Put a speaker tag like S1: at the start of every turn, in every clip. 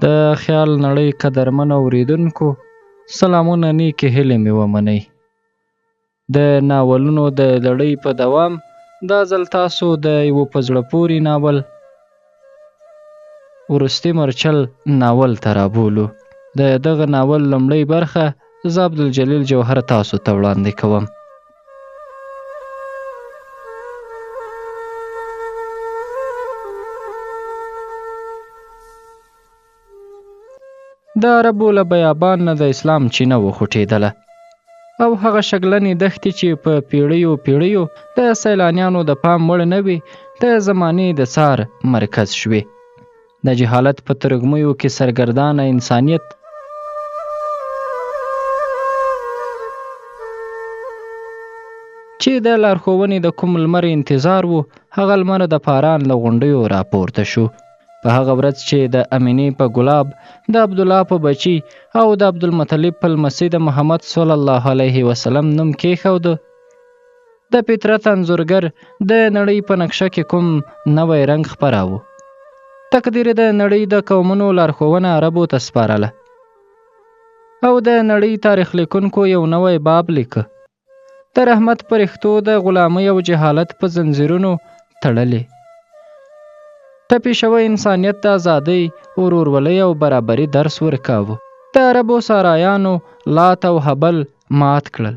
S1: د خیال نړۍ قدرمن اوریدونکو، سلامونه، نیکې هیلې مې ومنئ. د ناولونو د لړۍ په دوام دا ځل تاسو د یوه په زړه پورې ناول وروستي مرچل ناول ته رابولو. د دغه ناول لومړۍ برخه زه عبدالجلیل جوهر تاسو ته وړاندې کوم. د عربو له بیابان نه د اسلام چینه وخوټېدله او هغه شګلنې دښتې چې په پیړیو پیړیو د سیلانیانو د پام وړ نه وې، د زمانې د څار مرکز شوې. د جهالت په ترږمیو کې سرګردانه انسانیت چې د لارښوونې د کوم لمر انتظار و، هغه لمر د پاران له غونډیو راپورته شو. په هغه ورځ چې د امینې په ګلاب، د عبدالله په بچي او د عبدالمطلب په لمسي د محمد صلی الله علیه وسلم نوم کېښود، د فطرت انځورګر د نړۍ په نقشه کې کوم نوی رنګ خپراوه. تقدیر د نړۍ د قومونو لارښوونه عربو ته سپارله او د نړۍ تاریخ لیکونکو یو نوی باب لیکه. د رحمت پرښتو د غلامۍ او جهالت په ځنځیرونو تړلې ټپي شوی انسانیت د ازادۍ، ورورولۍ او برابري درس ورکاوه. د عربو سارایانو لات او هبل مات کړل.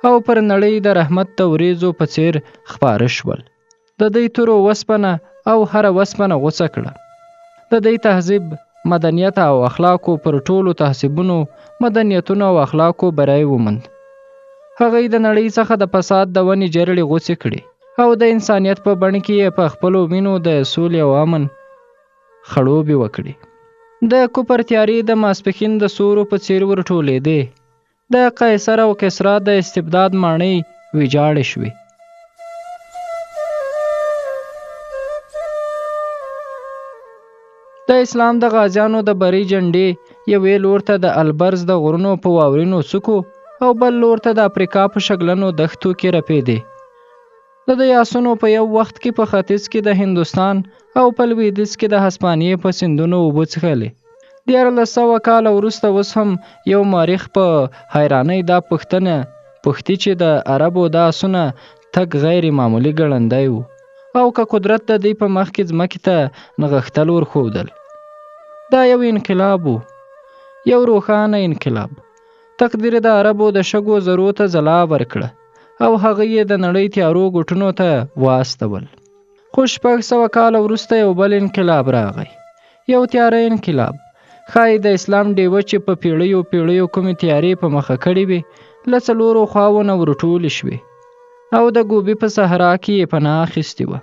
S1: او پر نړۍ د رحمت د وریځو په څیر خپاره شول. د دوی تورو وسپنه او هره وسپنه غوڅه کړه. د دوی تهذیب، مدنیت او اخلاقو پر ټولو تهذیبونو، مدنیتونو او اخلاقو بری وموند. هغوی د نړۍ څخه د فساد د ونې جرړې غوڅې کړې او د انسانیت په بڼ کې یې په خپلو وینو د سولې او امن خړوبې وکړې. د کفر تیارې د ماسپښین د سورو په څیر ورټولېدې. د قیصر او کسرا د استبداد ماڼۍ ویجاړې شوې. د اسلام د غازیانو د بري جنډې یوې لور ته د البرز د غرونو په واورینو څوکو او بل لور ته د افریقا په شګلنو دښتو کې رپېدې. د دوی آسونو په یو وخت کې په ختیځ کې د هندوستان او په لویدیځ کې د هسپانیې په سیندونو اوبه څښلې. 1300 کاله وروسته اوس هم یو مورخ په حیرانۍ دا پوښتنه پوښتي چې د عربو دا آسونه تګ غیر معمولي ګړندی و او که قدرت د دوی په مخ کې ځمکې ته نغښتل ورښودل. دا یو انقلاب و، یو روښانه انقلاب. تقدیر د عربو د شګو ذرو ته ځلا ورکړه او هغه یې د نړۍ تیارو ګوټونو ته واستول. خو 600 کاله وروسته یو بل انقلاب راغی، یو تیاره انقلاب. ښایي د اسلام ډیوه چې په پیړیو پیړیو کومې تیارې په مخه کړې وې، له څلورو خواوو نه ورټولې شوې او د ګوبي په صحرا کې یې پناه اخیستې وه.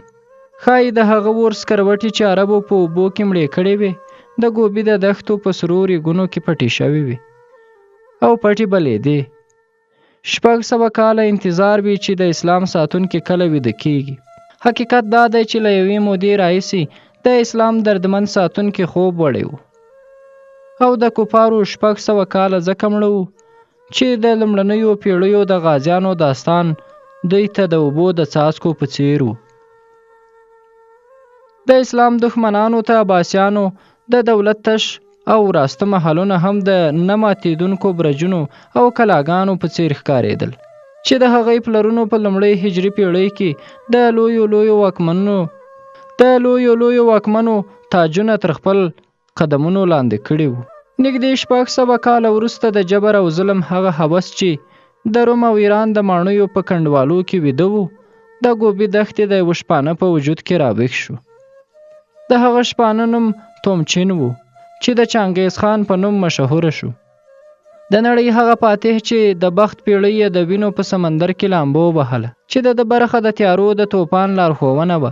S1: ښایي د هغه اور سکروټې چې عربو په اوبو کې مړې کړې وې، د ګوبي د دښتو په سرو ریګونو کې پټې شوې وې او پټې بلېدې. 600 کاله انتظار وي چې د اسلام ساتونکي کله ویده کیږي. حقیقت دا دی چې له یوې مودې راهیسې د اسلام دردمن ساتونکي خوب وړی و او د کفارو 600 کاله ځکه مړه وو چې د لومړنیو پیړیو د غازیانو داستان دوی ته د اوبو د څاڅکو په څیر و. د اسلام دښمنانو ته عباسیانو د دولت تش او وراسته محلونه هم د نه ماتېدونکو برجونو او کلاګانو په څیر ښکارېدل چې د هغوی پلرونو په لومړۍ هجري پیړۍ کې د لویو لویو واکمنو تاجونه تر خپل قدمونو لاندې کړي وو. نږدې 600 کاله وروسته د جبر او ظلم هغه هوس چې د روم او ایران د ماڼیو په کنډوالو کې ویده وو، د ګوبي دښتې د یوه شپانه په وجود کې راویښ شو. د هغه شپانه نوم تومچین و چې د چنګیز خان په نوم مشهوره شو. د نړۍ هغه فاتح چې د بخت پیړۍ یې د وینو په سمندر کې لامبو وهله، چې د ده برخه د تیارو د توپان لارښوونه وه.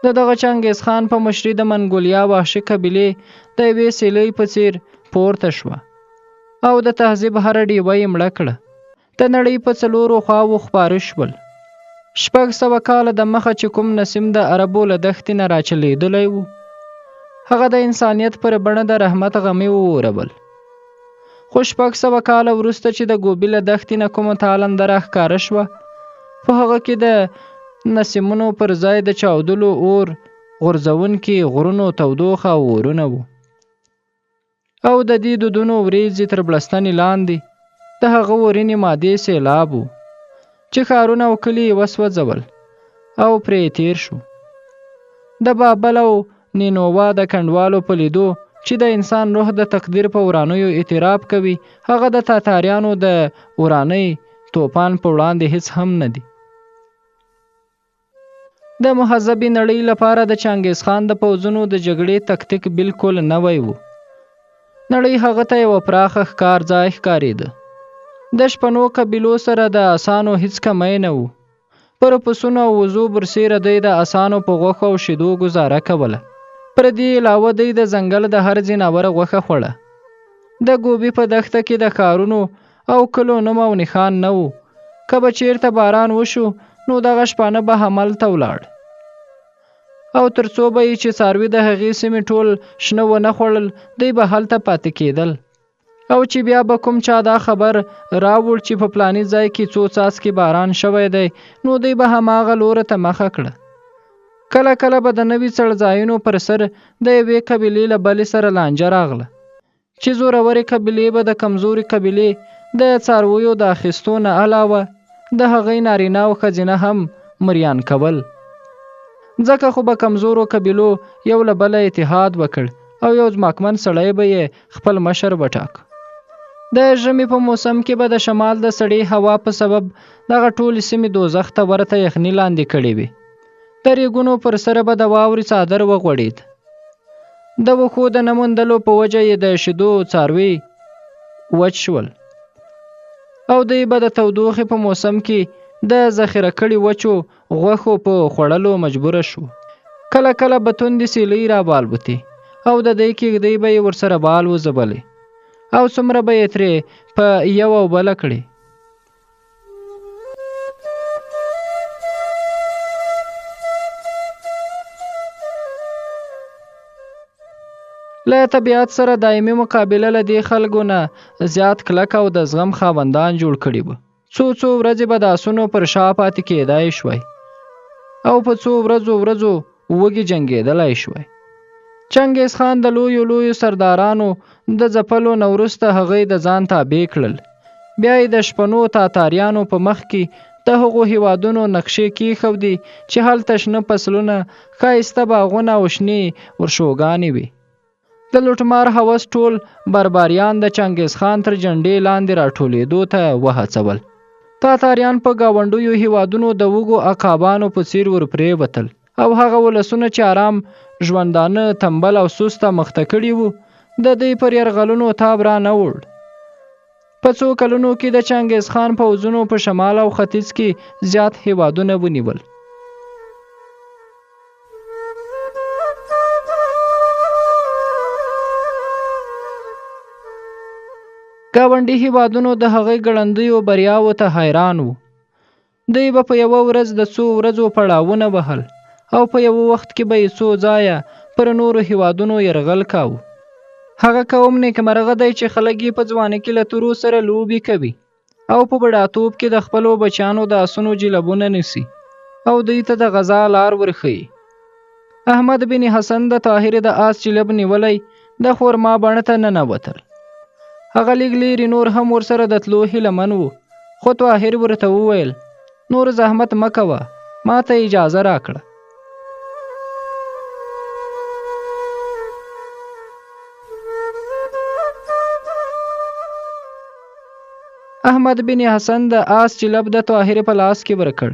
S1: د دغه چنګیز خان په مشري د منګولیا وحشي قبیلې د یوې سیلۍ په څیر پورته شوه او د تهذیب هره ډیوه یې مړه کړه. د نړۍ په څلورو خواوو خپاره شول. 600 کاله د مخه چې کوم نسیم د عربو له دښتې نه راچلېدلی و، هغه د انسانیت پر بڼه د رحمت غمي وورول. خو 600 کاله وروسته چې د ګوبي له دښتې نه کومه تالنده راښکاره شوه، په هغه کې د نسیمونو پر ځای د چاودلو اور غورځوونکي غرونو تودوخه او اورونه وو. او د دې دودونو وریځې تر بړستنې لاندې د هغه اورینې مادې سیلاب و چې ښارونه او کلي یې وسوځول او پرې تیر شو. د بابل او نینوا د کنډوالو په لیدو چې د انسان روح د تقدیر په ورانیو اعتراف کوي، هغه د تاتاریانو د ورانۍ توپان په وړاندې هیڅ هم نه دي. د مهذبې نړۍ لپاره د چنګیز خان د پوځونو د جګړې تکتیک بالکل نوی و. نړۍ هغه ته یوه پراخه ښکار ځای ښکارېده. د شپنو قبیلو سره د اسانو هیڅ کمی نه و. پر پسونو او وزو برسېره دوی د اسانو په غوښو او شیدو ګزاره کوله. پر دې علاوه دوی د ځنګل د هر ځناور غوښه خوړه. د ګوبي په دښته کې د ښارونو او کلو نوم او نښان نه و. که به چیرته باران وشو نو دغه شپانه به هملته ولاړ او تر څو به یې چې څاروي د هغې سیمې ټول شنه ونه خوړل، دوی به هلته پاتې کېدل. او چې بیا به کوم چا دا خبر راوړ چې په پلاني ځای کې څو څاڅکي باران شوی دی، نو دوی به هماغه لوره ته مخه کړه. کله کله به د نوي څړځایونو پر سر د یوې قبیلې له بلې سره لانجه راغله چې زورورې قبیلې به د کمزورې قبیلې د څارویو د اخیستو نه علاوه د هغې نارینه او ښځینه هم مریان کول. ځکه خو به کمزورو قبیلو یو له بله اتحاد وکړ او یو ځماکمن سړی به یې خپل مشر وټاکه. د ژمي په موسم کې به د شمال د سړې هوا په سبب دغه ټولې سیمې دوزخ ته ورته یخني لاندې کړې وې. د ریګونو پر سره به د واورې څادر وغوړېد. د وښو د نه موندلو په وجه یې د شیدو څاروي وچ شول او دوی به د تودوخې په موسم کې د ذخیره کړي وچو غوښو په خوړلو مجبوره شو. کله کله به توندې سیلۍ را والوتې او د دې کېږدۍ به یې ورسره والوزولې او څومره به یې ترې په یو او بله کړې. له طبیعت سره دایمي مقابله له دې خلکو نه زیات کلک او د زغم خاوندان جوړ کړي وو. څو څو ورځې به د اسونو پر شا پاتې کېدای شوای او په څو ورځو ورځو وږي جنګېدلای شوای. چنګیز خان د لویو لویو سردارانو د ځپلو نه وروسته هغوی د ځان تابع کړل. بیا یې د شپنو تاتاریانو په مخ کې د هغو هیوادونو نقشې کېښودې چې هلته شنه فصلونه، ښایسته باغونه او شنې ورشوګانې وې. د لوټمار هوس ټول بربریان د چنګیز خان تر جنډې لاندې راټولېدو ته وهڅول. تاتاریان په ګاونډیو هیوادونو د وږو عقابانو په څیر ورپرېوتل او هغه ولسونه چې ارام ژوندانه تنبل او سسته مخته کړي وو، د دوی پر یرغلونو تاب را نه وړ. په څو کلونو کې د چنګیز خان پوځونو په شمال او ختیځ کې زیات هیوادونه ونیول. ګاونډي هیوادونو د هغې ګړندیو بریاوو ته حیران وو. دوی به په یوه ورځ د څو ورځو پړاوونه وهل او په یوه وخت کې به یې څو ځایه پر نورو هیوادونو یرغل کاوه. هغه قوم نیکمرغه دی چې خلک یې په ځواني کې له تورو سره لوبې کوي او په بډاتوب کې د خپلو بچیانو د اسونو جلبونه نیسي او دوی ته د غذا لار ورښیي. احمد بن حسن د طاهر د آس جلب نیولی د خورما بڼ ته ننوتل. هغه لږ لیرې نور هم ورسره د تلو هیله من و، خو طاهر ورته وویل: نور زحمت مه کوه، ما ته اجازه راکړه. احمد بن حسن د آس جلب د طاهر په لاس کې ورکړ.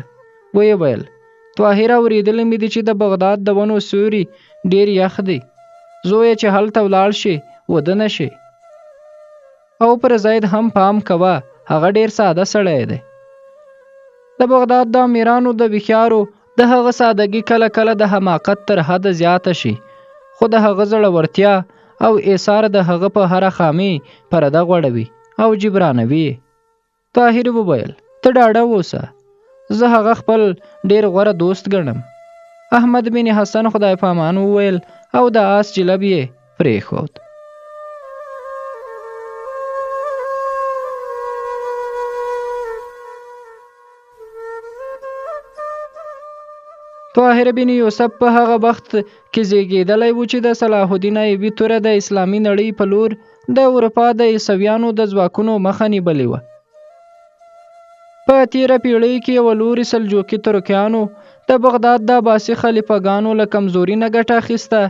S1: ویې ویل: طاهر، اورېدلي مې دي چې د بغداد د ونو سیوري ډېر یخ دی. زویه چې هلته ولاړ شې وده نه شې. او پر زید هم پام کوه، هغه ډېر ساده سړی دی. د بغداد د امیرانو د ویښیارو د هغه سادګي کله کله د حماقت تر حده زیاته شي، خو د هغه زړورتیا او ایثار د هغه په هره خامي پرده غوړوي او جبرانوي. طاهر وویل: ته ډاډه اوسه، زه هغه خپل ډېر غوره دوست ګڼم. احمد بن حسن خدای پامان وویل او د آس جلب یې پرېښود. طاهر بن یوسف په هغه وخت کې زیږیدلی و چې د صلاح الدین ایوبي توره د اسلامي نړۍ په لور د اروپا د عیسویانو د ځواکونو مخه نیولې وه. په تیره پیړۍ کې یوه لوري سلجوقي ترکیانو د بغداد د عباسي خلیفه ګانو له کمزوري نه ګټه اخیسته،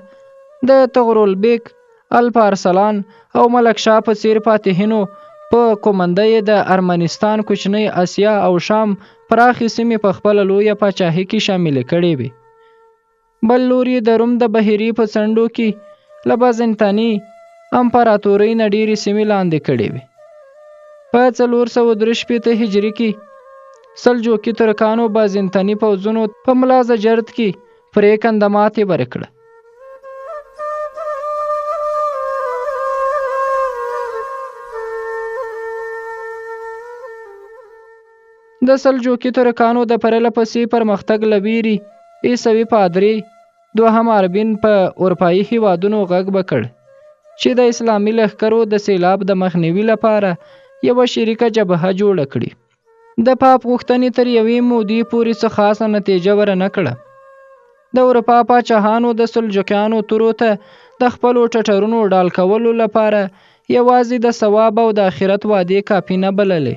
S1: د طغرل بیک، الپ ارسلان او ملک شاه په څیر فاتحینو په قومنده یې د ارمنستان، کوچنۍ اسیا او شام پراخې سیمې په خپله لویه پاچاهي کې شاملې کړې وې. بل لوري د روم د بحیرې په څنډو کې له بازنطني امپراتورۍ نه ډېرې سیمې لاندې کړې وې. په 463 هجري کې سلجوقي ترکانو بازنطني پوځونو په ملازجرد کې پرېکنده ماتې ورکړه. د سلجوقي ترکانو د پرله پسې پرمختګ له ویرې عیسوي پادري دوهم اربین په اروپایي هیوادونو غږ وکړ چې د اسلامي لښکرو د سیلاب د مخنیوي لپاره یوه شریکه جبهه جوړه کړي. د پاپ غوښتنې تر یوې مودې پورې څه خاصه نتیجه ورنه کړه. د اروپا پاچاهانو د سلجوقیانو تورو ته د خپلو ټټرونو ډال کولو لپاره یوازې د ثواب او د آخرت وعدې کافي نه بللې.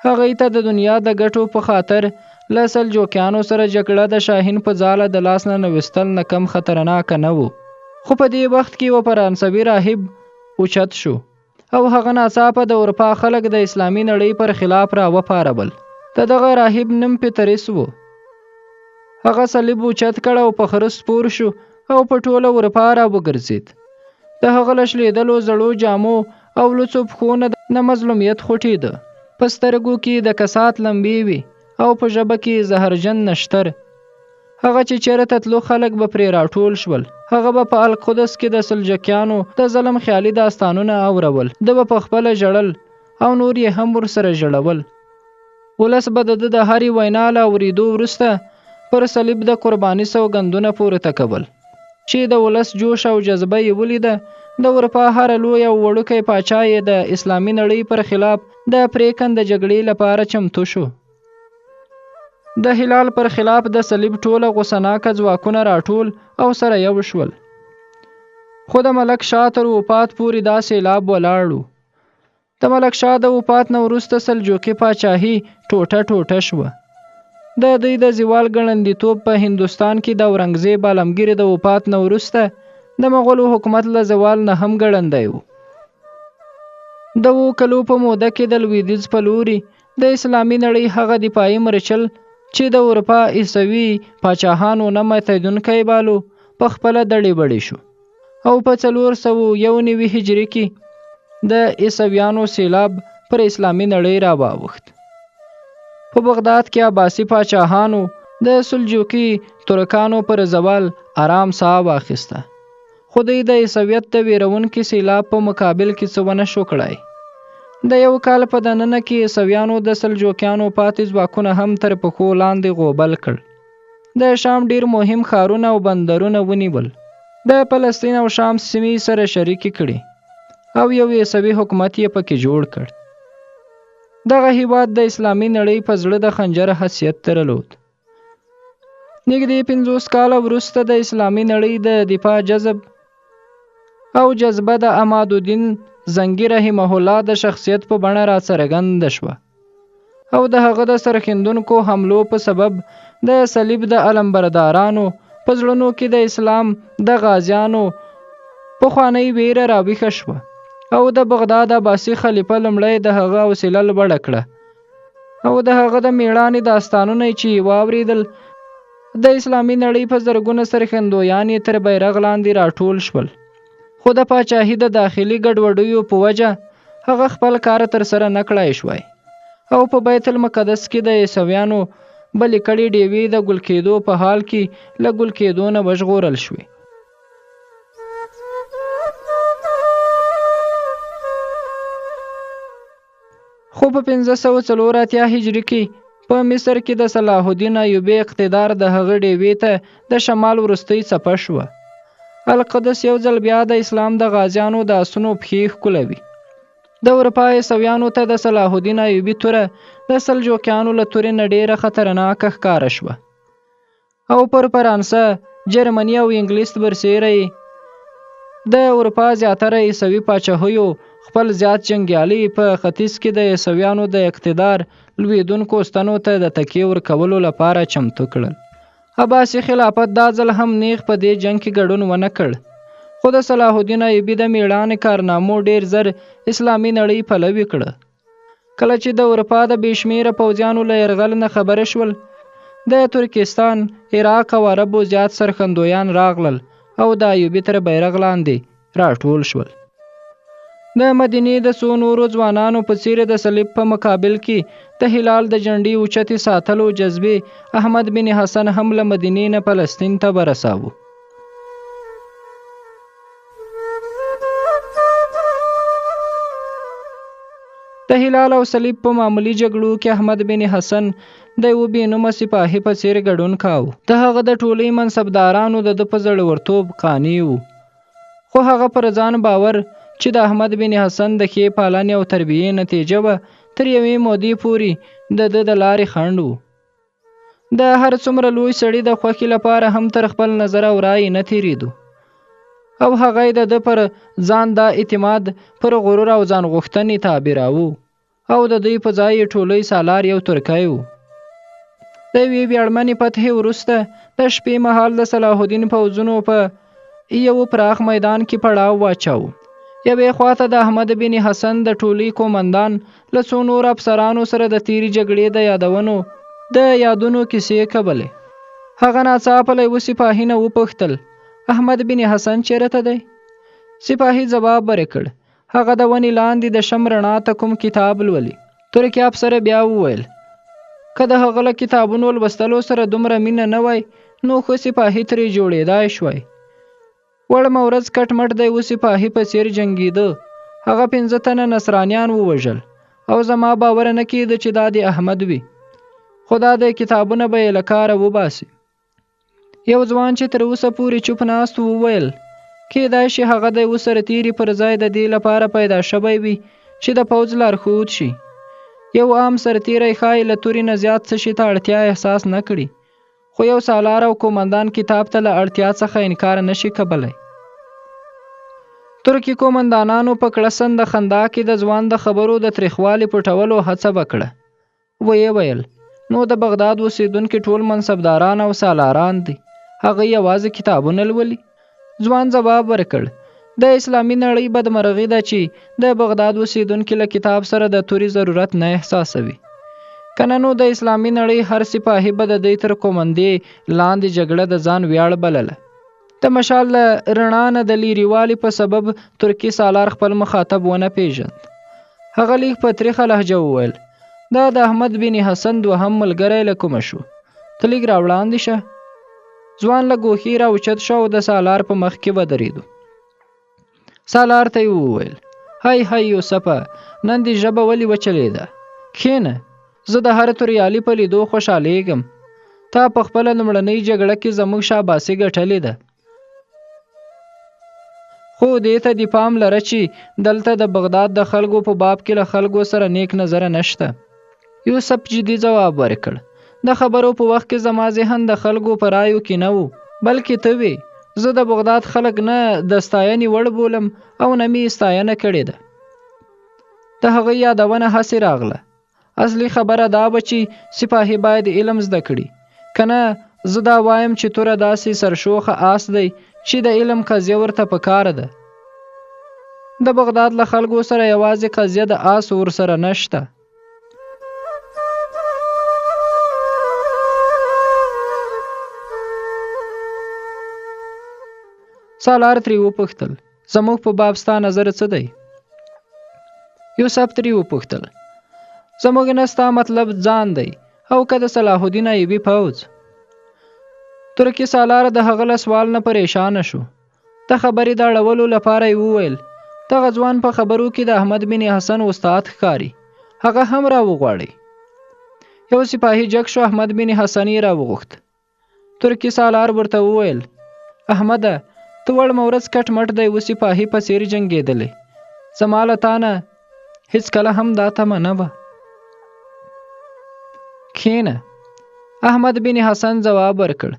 S1: هغوی ته د دنیا د ګټو په خاطر له سلجوقیانو سره جګړه د شاهین په ځاله د لاس ننویستل نه کم خطرناکه نه وو. خو په دې وخت کې یو فرانسوي راهب اوچت شو او هغه ناڅاپه د اروپا خلک د اسلامي نړۍ پر خلاف را وپارول. د دغه راهب نوم پتریس و. هغه صلیب اوچت کړ او په خره سپور شو او په ټوله اروپا را وګرځید. د هغه له شلېدلو زړو جامو او لوڅو پښو نه د مظلومیت خوټېده. په سترګو کې د کسات لمبې وې او په ژبه کې زهرجن نشتر. هغه چې چېرته تلو خلک به پرې راټول شول. هغه به په القدس کې د سلجکیانو د ظلم خیالي داستانونه اورول. ده به په خپله ژړل او نور یې هم ورسره ژړول. ولس به د ده د هرې وینا له اورېدو وروسته پر صلیب د قرباني سوګندونه پورته کول. چې د ولس جوش او جذبه یې ولیده، د اروپا هر لوی او وړوکی پاچا یې د اسلامي نړۍ پر خلاف د پرېکنده جګړې لپاره چمتو شو. د هلال پر خلاف د صلیب ټوله غوسه ناکه ځواکونه راټول او سره یو شول. خو د ملک شاه تر وفات پورې دا سیلاب ولاړ و. د ملک شاه د وفات نه وروسته سلجوقي پاچاهي ټوټه ټوټه شوه. د دوی د زوال ګړندیتوب په هندوستان کې د اورنګزیب عالمګیر د وفات نه وروسته د مغولو حکومت له زوال نه هم ګړندی و. د اوو کلو په موده کې د لویدیځ په لوري د اسلامي نړۍ هغه دفاعي مرچل چې د اروپا عیسوي پاچاهانو نه ماتېدونکی بالو، په خپله دړې وړې شو او په 491 هجري کې د عیسویانو سیلاب پر اسلامي نړۍ را واوښت. په بغداد کې عباسي پاچاهانو د سلجوقي ترکانو پر زوال ارام ساه واخیسته. خو دوی د عیسویت د ویرونکي سیلاب په مقابل کې څه ونه شو کړای. د یو کال په دننه کې عیسویانو د سلجوقیانو پاتې ځواکونه هم تر پښو لاندې غوبل کړ. د شام ډیر مهم ښارونه او بندرونه ونیول، د فلسطین او شام سیمې سره شریکې کړې او یو عیسوي حکومت یې پکې جوړ کړ. دغه هیواد د اسلامي نړۍ په زړه د خنجر حیثیت درلود. نږدې 50 کاله وروسته د اسلامي نړۍ د دفاع جذب او جذبه د عمادالدین زنګي رحمه الله د شخصیت په بڼه راڅرګنده شوه او د هغه د سرښندونکو حملو په سبب د صلیب د علمبردارانو په زړونو کې د اسلام د غازیانو پخوانۍ ویره راویښه شوه او د بغداد عباسي خلیفه لومړی د هغه حوصله لوړه کړه او د هغه د میړانې داستانونه چې یې واورېدل، د اسلامي نړۍ په زرګونه سرښندویان یې تر بیرغ لاندې راټول شول. خو د پاچاهي د داخلي ګډوډیو په وجه هغه خپل کار ترسره نه کړای شوای او په بیت المقدس کې د عیسویانو بلې کړې ډیوې د ګل کېدو په حال کې له ګل کېدو نه وژغورل شوې. خو په 584 هجري کې په مصر کې د صلاح الدین ایوبي اقتدار د هغه ډیوې ته د شمال وروستۍ څپه شوه. القدس یو ځل بیا د اسلام د غازیانو د اسونو پښې ښکلوي. د اروپا عیسویانو ته د صلاح الدین ایوبي توره د سلجوقیانو له تورې نه ډیره خطرناکه ښکاره شوه. او پر فرانسه، جرمني او انګلیس برسېره یې د اروپا زیاتره عیسوي پاچاهیو خپل زیات جنګیالي په ختیځ کې د عیسویانو د اقتدار لوېدونکو ستنو ته د تکیې ورکولو لپاره چمتو کړل. عباسي خلافت دا ځل هم نیغ په دې جنګ کې ګډون ونه کړ، خو د صلاح الدین ایوبي د میړانې کارنامو ډېر زر اسلامي نړۍ پلوي کړه. کله چې د اروپا د بې شمېره پوځیانو له یرغل نه خبر شول، د ترکستان، عراق او عربو زیات سرښندویان راغلل او د ایوبي تر بیرغ لاندې راټول شول. د مدینې د څو نورو ځوانانو په څیر د صلیب په مقابل کې د هلال د جنډې اوچتې ساتلو جذبې احمد بن حسن هم له مدینې نه فلسطین ته ورساوه. د هلال او صلیب په معمولي جګړو کې احمد بن حسن د یوه بې نومه سپاهي په څیر ګډون کاوه. د هغه د ټولۍ منصبدارانو د ده په زړورتوب قانع وو، خو هغه پر ځان باور چې د احمد بن حسن د ښې پالنې او تربیې نتیجه وه، تر یوې مودې پورې د ده د لارې خنډ و. د هر څومره لوی سړي د خوښې لپاره هم تر خپل نظر او رایې نه تېرېدو او هغه یې د ده پر ځان دا اعتماد پر غرور او ځان غوښتنې تعبیراوه او د دوی په ځای یې ټولۍ سالار یو ترکی و. د یوې ویاړمنې فتحې وروسته د شپې مهال د صلاح الدین پوځونو په یوه پراخ میدان کې پړاو واچاوه. یوې خواته د احمد بن حسن د ټولي کومندان له څو نورو افسرانو سره د تیرې جګړې د یادونو د یادونو کیسې کولې. هغه ناڅاپه له یوه سپاهي نه وپوښتل، احمد بن حسن چېرته دی؟ سپاهي ځواب ورکړ، هغه د ونې لاندې د شم رڼا ته کوم کتاب لولي. ترکي افسر بیا وویل، که د هغه له کتابونو لوستلو سره دومره مینه نه وای، نو ښه سپاهي ترې جوړېدای شوای. وړمه ورځ کټ مټ د یوه سپاهي په څېر جنګېده. هغه پنځه تنه نصرانیان ووژل او زما باور نه کېده چې دا دې احمد وي، خو دا دی کتابونه به یې له کاره وباسي. یو ځوان چې تر اوسه پورې چوپ ناست و وویل، کېدای شي هغه د یوه سرتېري پر ځای د دې لپاره پیدا شوی وي چې د پوځ لارښود شي. یو عام سرتېری ښايي له تورې نه زیات څه شي ته اړتیا احساس نه کړي، خو یو سالار او کومندان کتاب ته له اړتیا څخه انکار نه شي کولی. ترکي کومندانانو په کړسنده خندا کې د ځوان د خبرو د تریخوالي پټولو هڅه وکړه. ویې ویل، نو د بغداد اوسېدونکي ټول منصبداران او سالاران دي، هغوی یوازې کتابونه لولي؟ ځوان ځواب ورکړ، د اسلامي نړۍ بدمرغي ده چې د بغداد اوسېدونکي له کتاب سره د تورې ضرورت نه احساسوي. که نه نو د اسلامي نړۍ هر سپاهي به د دوی تر قومندې لاندې جګړه د ځان ویاړ بلله. د مشال له رڼا نه د لیرې په سبب ترکي سالار خپل مخاطب ونه پیژند. هغه لږ په تریخه لهجه وویل، دا د احمد بن حسن دوهم ملګری له کومه شو؟ ته لږ راوړاندې شه. ځوان له ګوښې راوچت شو او د سالار په مخ کې ودرېدو. سالار ته یې وویل، های های یوسفه، نن دې ژبه ولې وچلېده؟ کښېنه، زه د هر توریالي په لیدو خوشحالېږم. تا په خپله لومړنۍ جګړه کې زموږ شاباسي ګټلې ده. خو دې ته دې پام لره چې دلته د بغداد د خلکو په باب کې له خلکو سره نیک نظر نشته. یوسف جدي ځواب ورکړ، د خبرو په وخت کې زما ذهن د خلکو په رایو کې نه و، بلکې ته وې. زه د بغداد خلک نه د ستاینې وړ بولم او نه مې ستاینه کړې ده. د هغه یادونه هسې راغله. اصلي خبره دا وه چې سپاهي باید علم زده کړي، که نه زه دا وایم چې توره داسې سرشوخه آس دی چې د علم قضیه ورته په کار ده. د بغداد له خلکو سره یوازې قضیه د آس ورسره نشته. سالار ترې وپوښتل، زموږ په باب ستا نظر څه دی؟ یوسف ترې وپوښتل، زموږ نه ستا مطلب ځان دی او که د صلاح الدین ایوبي پوځ؟ ترکي سالار د هغه له سوال نه پریشانه شو. د خبرې د اړولو لپاره یې وویل، دغه ځوان په خبرو کې د احمد بن حسن استاد ښکاري، هغه هم راوغواړئ. یو سپاهي جګ شو، احمد بن حسن یې راوغوښت. ترکي سالار ورته وویل، احمده، ته وړمه ورځ کټ مټ د یوه سپاهي په څېر جنګېدلې، زما له تا نه هېڅکله هم دا تمه نه وه. کښېنه. احمد بن حسن ځواب ورکړ،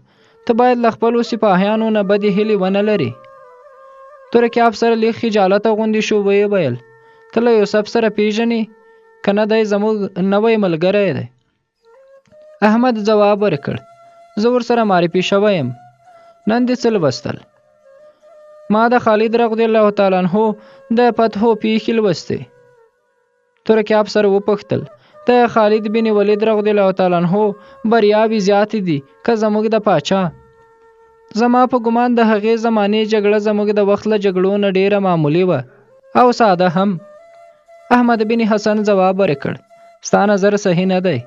S1: ته باید له خپلو سپاهیانو نه بدې هیلې ونه لرې. ترکي افسر لږ خجالته غوندې شو، ویې ویل، ته له یوسف سره پیژنې که نه؟ دی زموږ نوی ملګری دی. احمد ځواب ورکړ، زه ورسره معرفي شوی یم. نن دې څه لوستل؟ ما د خالد رضی الله تعالی عنه د فتحو پیښې لوستې. ترکي افسر وپوښتل، د خالد بن ولید رضی الله تعالی عنه بریاوې زیاتې دي که زموږ د پاچا؟ زما په ګمان د هغې زمانې جګړه زموږ د وخت له جګړو نه ډیره معمولي وه او ساده هم. احمد بن حسن ځواب ورکړ، ستا نظر صحیح نه دی.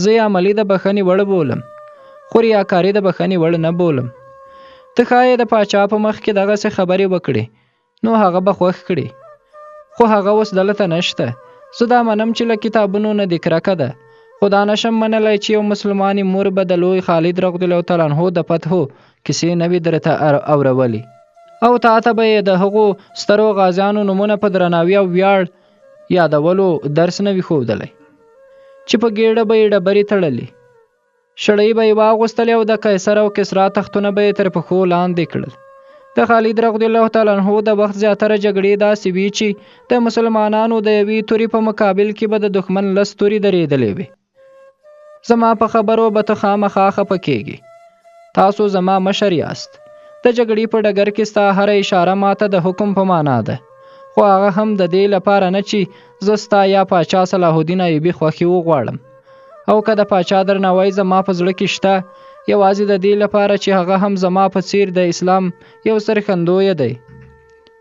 S1: زه یې عملي د بخښنې وړ بولم، خو ریاکاري د بخښنې وړ نه بولم. ته ښایې د پاچا په مخ کې دغسې خبرې وکړې نو هغه به خوښ کړي، خو هغه اوس دلته نشته. زه دا منم چې له کتابونو نه دې کرکه ده، خو دا نشم منلی چې یو مسلمانې مور به د لوی خالد رضی الله تعالی عنه د فتحو کیسې نه وي درته اورولې او تا ته به یې د هغو سترو غازیانو نومونه په درناوي او ویاړ یادولو درس نه وي ښودلی چې په ګېډه به یې ډبرې تړلې، شړۍ به یې واغوستلې او د قیصر او کسرا تختونه به یې تر پښو لاندې کړل. د خالد رضی الله تعالی عنه د وخت زیاتره جګړې داسې وي چې د مسلمانانو د یوې تورې په مقابل کې به د دښمن 10 تورې درېدلې وي. زما په خبرو به ته خامخا خفه کېږې. تاسو زما مشر یاست. د جګړې په ډګر کې ستا هره اشاره ماته د حکم په معنا ده، خو هغه هم د دې لپاره نه چې زه ستا یا پاچا صلاح الدین ایوبي خوښي وغواړم، او که د پاچا درناوی زما په زړه کې شته، یوازې د دې لپاره چې هغه هم زما په څیر د اسلام یو سرښندوی دی.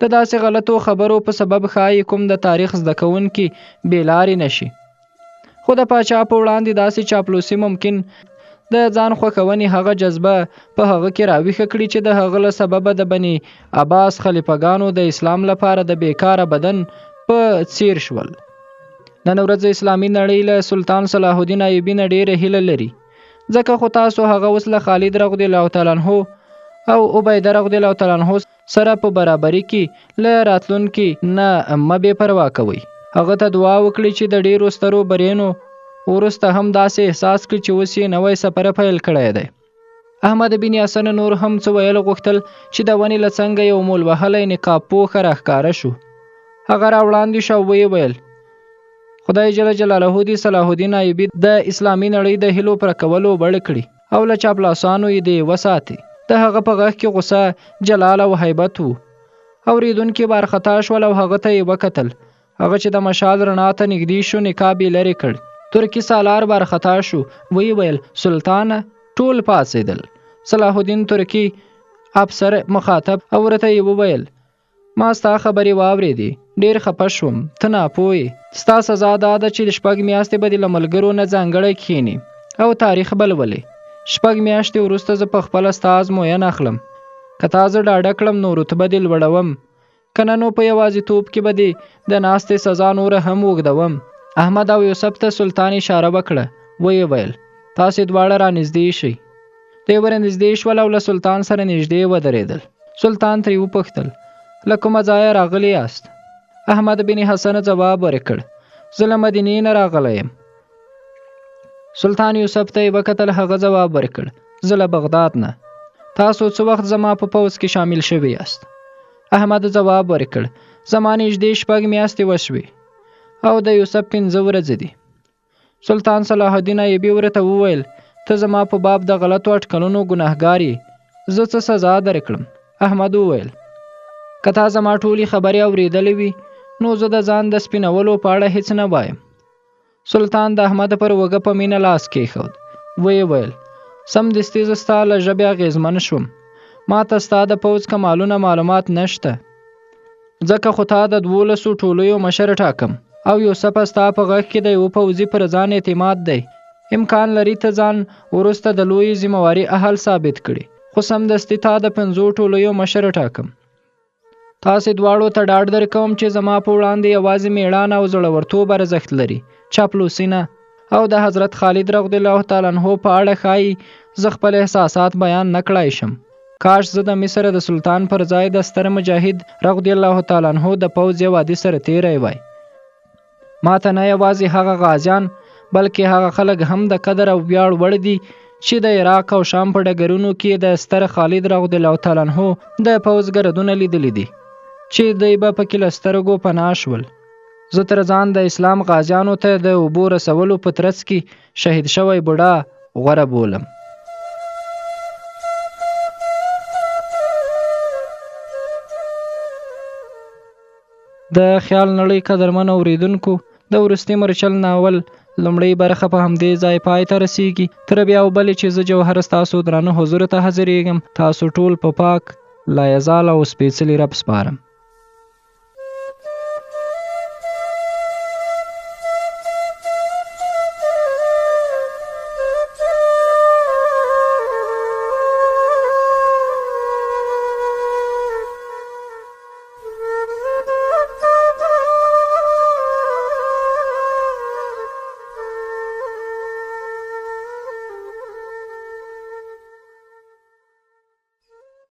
S1: د داسې غلطو خبرو په سبب ښایي کوم د تاریخ زده کوونکي بې لارې نه شي، خو د پاچا په وړاندې داسې چاپلوسي ممکن د ځان خوښونې هغه جذبه په هغه کې راویښه کړي چې د هغه له سببه د بني عباس خلیفګانو د اسلام لپاره د بیکاره بدن په څیر شول. نن ورځ اسلامي نړۍ له سلطان صلاح الدین ایوبي نه ډېره هیله لري، ځکه خو تاسو هغه اوس له خالد رضی الله تعالی عنه او عبیده رضی الله تعالی عنه سره په برابري کې له راتلونکي نه مه بې پروا کوئ. هغه ته دعا وکړئ چې د ډېرو سترو برینو وروسته هم داسې احساس کړي چې اوس یې نوی سفر پیل کړی دی. احمد بن حسن نور هم څه ویل غوښتل چې د ونې له څنګه یو مول وهلی نقاب پوښه راښکاره شو. هغه را وړاندې شو او ویې ویل، خدای جل جلاله دې صلاح الدین ایوبي د اسلامي نړۍ د هیلو پر کولو وړ کړي او له چاپلاسانو یې دې وساتي. د هغه په غږ کې غوسه، جلال او هیبت وو. اورېدونکي وارخطا شول او هغه ته یې وکتل. هغه چې د مشال رڼا ته نږدې شو، نقاب یې لرې کړ. ترکي سالار وارخطا شو، ویې ویل، سلطانه. ټول پاڅېدل. صلاح الدین ترکي افسر مخاطب او ورته یې وویل، ما ستا خبرې واورېدې، ډېر خفه شوم، ته ناپوه یې. ستا سزا دا ده چې 6 میاشتې به دې له ملګرو نه ځانګړی کښېنې او تاریخ به لولې. 6 میاشتې وروسته زه په خپله ستا ازموینه اخلم. که تا زه ډاډه کړم نو رتبه دې لوړوم، که نه نو په یوازیتوب کې به دې د ناستې سزا نوره هم اوږدوم. احمد او یوسف ته سلطان اشاره وکړه، ویې ویل، تاسې دواړه رانږدې شئ. دوی ورنږدې شول او له سلطان سره نږدې ودرېدل. سلطان ترې وپوښتل، له کومه ځایه راغلي یاست؟ احمد بن حسن ځواب ورکړ، زه له مدینې نه راغلی یم. سلطان یوسف ته یې وکتل، هغه ځواب ورکړ، زه له بغداد نه. تاسو څه وخت زما په پوځ کې شامل شوي یاست؟ احمد ځواب ورکړ، زما نږدې 6 میاشتې وشوې او د یوسف 5 ورځې دي. سلطان صلاح الدین ایوبي ورته وویل، ته زما په باب د غلطو اټکلونو ګناهګار یې، زه څه سزا درکړم؟ احمد وویل، که تا زما ټولې خبرې اورېدلې وي نو زه د ځان د سپینولو په اړه هیڅ نه وایم. سلطان د احمد پر اوږه په مینه لاس کېښود، ویې ویل، سمدستي زه ستا له ژبې اغېزمن شوم. ما ته ستا د پوځ کمالونه معلومات نشته، ځکه خو تا د 12 ټولیو مشر ټاکم او یوسف ستا په غږ کې د یوه پوځي پر ځان اعتماد دی. امکان لري ته ځان وروسته د لویې ذمهواري اهل ثابت کړي، خو سمدستي تا د 5 ټولیو مشر ټاکم. تاسې دواړو ته ډاډ درکوم چې زما په وړاندې یوازې مېړانه او زړورتوب ارزښت لري، چاپلوسي نه. او د حضرت خالد رضی الله تعالی عنه په اړه ښایي زه خپل احساسات بیان نه کړای شم. کاش زه د مصر د سلطان پر ځای د ستر مجاهد رضی الله تعالی عنه د پوځ یو عادي سرتېری وای. ما ته نه یوازې هغه غازیان بلکې هغه خلک هم د قدر او ویاړ وړ دي چې د عراق او شام په ډګرونو کې د ستر خالد رضی الله تعالی عنه د پوځ ګردونه لیدلي دي چې دوی به پکې له سترګو پناه شول. زه تر ځان د اسلام غازیانو ته د اوبو رسولو په ترڅ کې شهید شوی بوډا غوره بولم. د خیال نړۍ قدرمن اوریدونکو، د وروستي مرچل ناول لومړۍ برخه په همدې ځای پای ته رسیږي. تر بیا او بلې چې زه جوهر ستاسو درانه حضور ته حاضرېږم، تاسو ټول په پاک، لایزال او سپېڅلي رب سپارم.